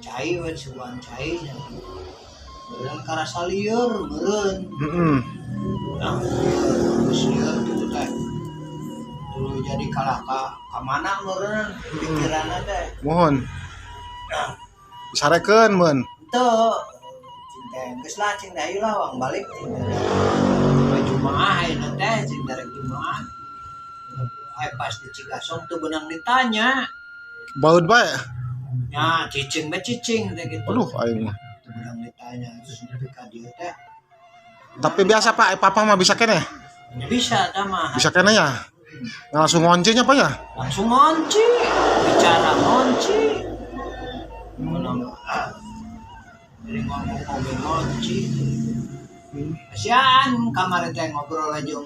Cai we suguhan cai nya. Meureun karasa lieur meureun. Nah, geus lieur kitu teh. Tuluy jadi kalah ka mana meureun pikiranna teh. Mohon. Disarekeun mun. Teu cing teh geus lah cing teh, ayo lah wang balik cing teh. Poe Jumaah ayeuna teh cing teh rek Jumaah. Ai pas di Cigasong teu beunang ditanya. Baeud bae. Nya cicing we cicing teh gitu. Aduh, aing mah. Teu beunang ditanya terus nepi ka dieu teh. Tapi biasa, Pak, papa mah bisa keneh. Nya bisa tah mah. Bisa keneh ya. Langsung ngoncinya apa ya? Langsung ngunci, bicara ngunci. Menang, ah. Jadi ngomong oge ngunci. Kasihan kamari teh ngobrol aja jeung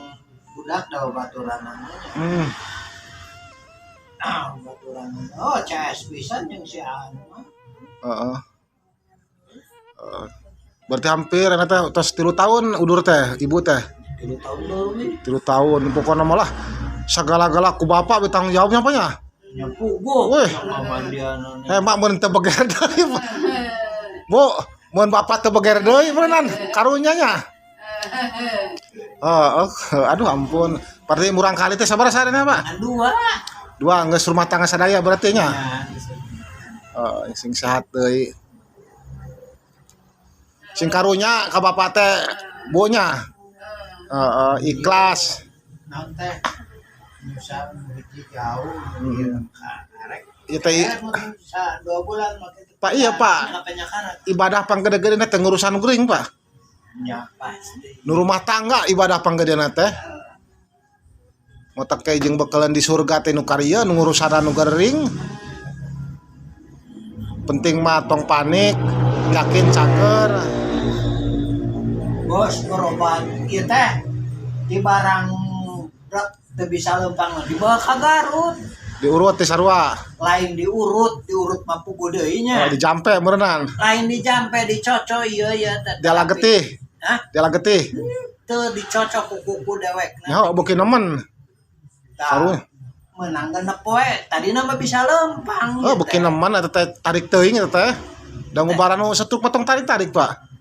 budak da baturanana nya. Ah, baturanana. Oh, CS pisan jeung si Aan mah. Heeh. Heeh. Berarti hampir eta teh tos 3 tahun udur teh, ibu teh. 3 tahun leuwih. 3 tahun pokoknya malah segala-gala ku bapak bertanggung jawabnya apa ya? Nya puguh Weh. mandianana. Eh, mak mun teu beger deui. Bu, mun bapak teu beger deui beneran karunya nya. Oh, aduh ampun. Berarti murang kali teh sabaraha sarena, Pak? Ngan dua. Dua geus rumah tangga sadaya berarti nya. Ya. Oh, sing sehat deui. Sing karunya ka bapak teh bu nya. Heeh, ikhlas. Naon teh? Nusa hiji jauh karek. Ieu teh Eh, mun sa 2 bulan mah kitu. Pak, iya, Pak. Penyakarat. Ibadah panggede-gedena teh ngurusan geuring, Pak. Ya pasti. Nu rumah tangga ibadah panggedena teh. Motak teh jeung bekalan di surga teh nu karieu nu ngurusan nu gering. Penting mah tong panik, yakin cager. Bos berobat ieu teh di barang rek teu bisa leumpang dibawa ka Garut. Diurut teh sarua. Lain diurut, diurut mah puguh deui Oh, nya. Dijampe meureunnan. Lain dijampe, dicocok ieu ieu teh. Diala getih. Hah? Diala getih. Teu dicocok ku kuku dewekna. Nya beuki nemen. Tah, Sarua. Menang 6 poe tadi mah bisa lempang Oh, ieu beuki teh. Nemen eta teh tarik teuing eta teh. Da ngubaran nu setruk potong tarik-tarik, Pak.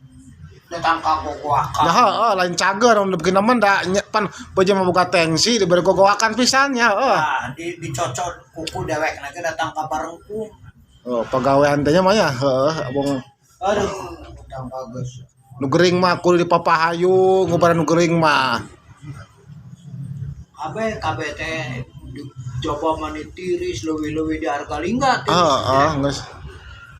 Datang ka gogoakan. Ya heeh, lain cager nu beuki nemen da pan beuja mah boga tensi diberi gogoakan pisan nya, heeh. Nah, dicocok kuku dewekna ge datang ka barengkung. Oh, pagawean teh nya mah ya, heeh, abong. Aduh, datang ka geus. Nu gering mah kudu dipapahayu, ngubaran nu gering mah. Kabeh kabeh teh coba mani tiris leuwih-leuwih di harga lingga tiris. Heeh, geus.